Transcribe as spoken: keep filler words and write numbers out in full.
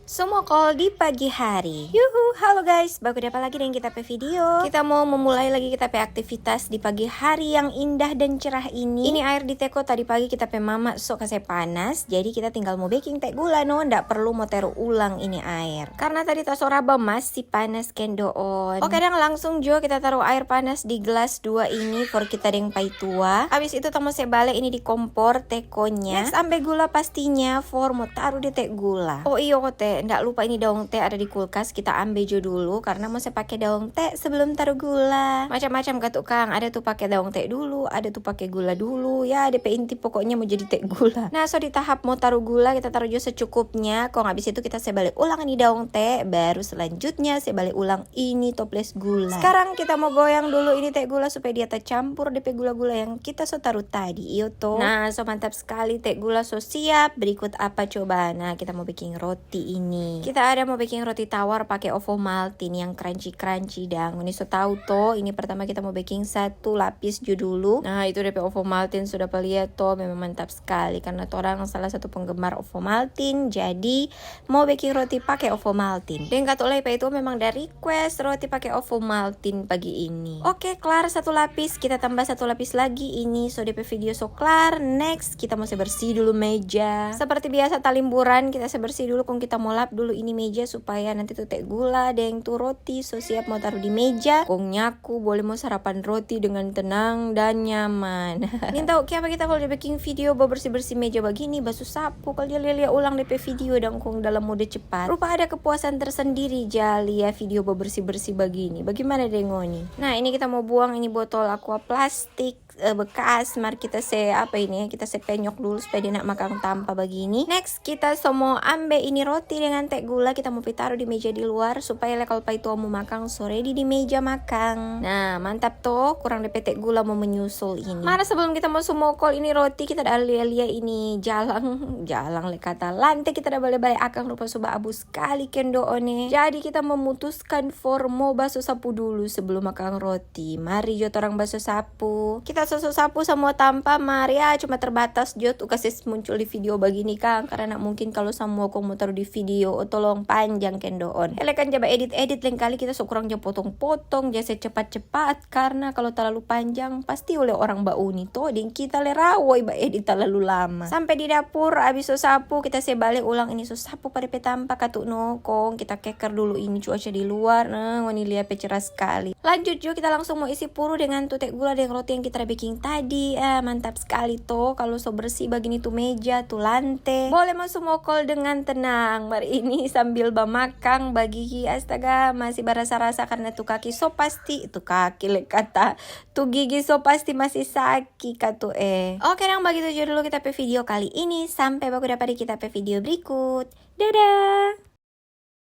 Sumokol di pagi hari. Yuhu, halo guys, baku dapa lagi deng kita pe video. Kita mo memulai lagi kita pe aktivitas di pagi hari yang indah dan cerah ini. Ini air di teko tadi pagi kita pe mama so kase panas, jadi kita tinggal mo beking te gula no, nda perlu mo teru ulang ini air. Karna tadi tasoraba masih panas kendoon. Oke dang, langsung jo kita taru air panas di gelas dua ini for kita deng paitua. Abis itu tong mo se bale ini di kompor tekonya. Next ambe gula pastinya for mo taru di te gula. Oh iyo kote, ndak lupa ini daong te ada di kulkas, kita ambe jo dulu karna mo se pake daong te sebelum taru gula. Macam-macam katu kang, ada tu pake daong te dulu, ada tu pake gula dulu. Ya, de pe inti pokoknya mo jadi te gula. Nah, so di tahap mo taru gula, kita taru jo secukupnya. Kong abis itu kita se bale ulang ini daong te, baru selanjutnya se bale ulang ini toples gula. Sekarang kita mo goyang dulu ini te gula supaya dia tacampur de pe gula-gula yang kita so taru tadi, iyo to. Nah, so mantap skali te gula so siap. Berikut apa coba? Nah, kita mo beking roti ini. Kita ada mo beking roti tawar pake Ovomaltine yang crunchy-crunchy dang. Ngoni so tau to, ini pertama kita mo beking satu lapis jo dulu. Nah, itu de pe Ovomaltine so dapa lia to, memang mantap skali karna torang salah satu penggemar Ovomaltine. Jadi, mo beking roti pake Ovomaltine. Deng katu lei paitua memang da request roti pake Ovomaltine pagi ini. Oke, klar satu lapis, kita tambah satu lapis lagi. Ini so de pe video so klar. Next, kita mo se bersih dulu meja. Seperti biasa talimburan, kita se bersih dulu kong kita mo lap dulu ini meja supaya nanti tu te gula deng tu roti so siap mo taru di meja. Kong nyaku bole mo sarapan roti dengan tenang dan nyaman. Nintau kiapa kita kalu da beking video bebersih-bersih meja bagini, basu sapu, kalu ja lia-lia ulang de pe video dang kong dalam mode cepat. Rupa ada kepuasan tersendiri ja lia video bebersih-bersih bagini. Bagimana deng ngoni? Nah, ini kita mo buang ini botol aqua plastik, eh, bekas. Mar kita se, apa ini, kita se penyok dulu supaya dia nak makang tampa bagini. Next, kita so mo ambe ini roti dengan te gula, kita mo pi taru di meja di luar supaya le kalu paitua mo makang so ready di meja makang. Nah, mantap to, kurang de pe te gula mo menyusul ini. Mar sebelum kita mo sumokol ini roti, kita da lia-lia ini jalang, jalang le kata lante, kita da bale-bale akang rupa so baabu skali kendoon e. Jadi kita memutuskan for mo baso sapu dulu sebelum makang roti. Mari jo torang baso sapu. Kita soso sapu samua tampa, mar ya cuma terbatas jo tu kase muncul di video bagini kang, karena mungkin kalu samua kong mo taru di video, oh, tolong panjang kendoon. Ele kan ja baedit-edit, lengkali kita so kurang ja potong-potong, ja se cepat-cepat, karena kalu talalu panjang pasti oleh orang bauni to, deng kita le rawoi baedit talalu lama. Sampe di dapur, abis so sapu, kita se bale ulang ini so sapu pa de pe tampa katu no, kong kita keker dulu ini cuaca di luar. Nah, ngoni lia pe cerah skali. Lanjut jo, kita langsung mo isi puru dengan tu te gula deng roti yang kita da beking tadi. Ah, mantap skali to, kalu so bersih bagini tu meja, tu lante. Bole mo sumokol dengan tenang. Mar ini sambil bamakang, bagigi, astaga, masih barasa-rasa karena tu kaki so pasti, tu kaki le kata, tu gigi so pasti masih saki katu e. Oke dang, bagitu jo dulu kita pe video kali ini. Sampe baku dapa di kita pe video berikut. Dadah!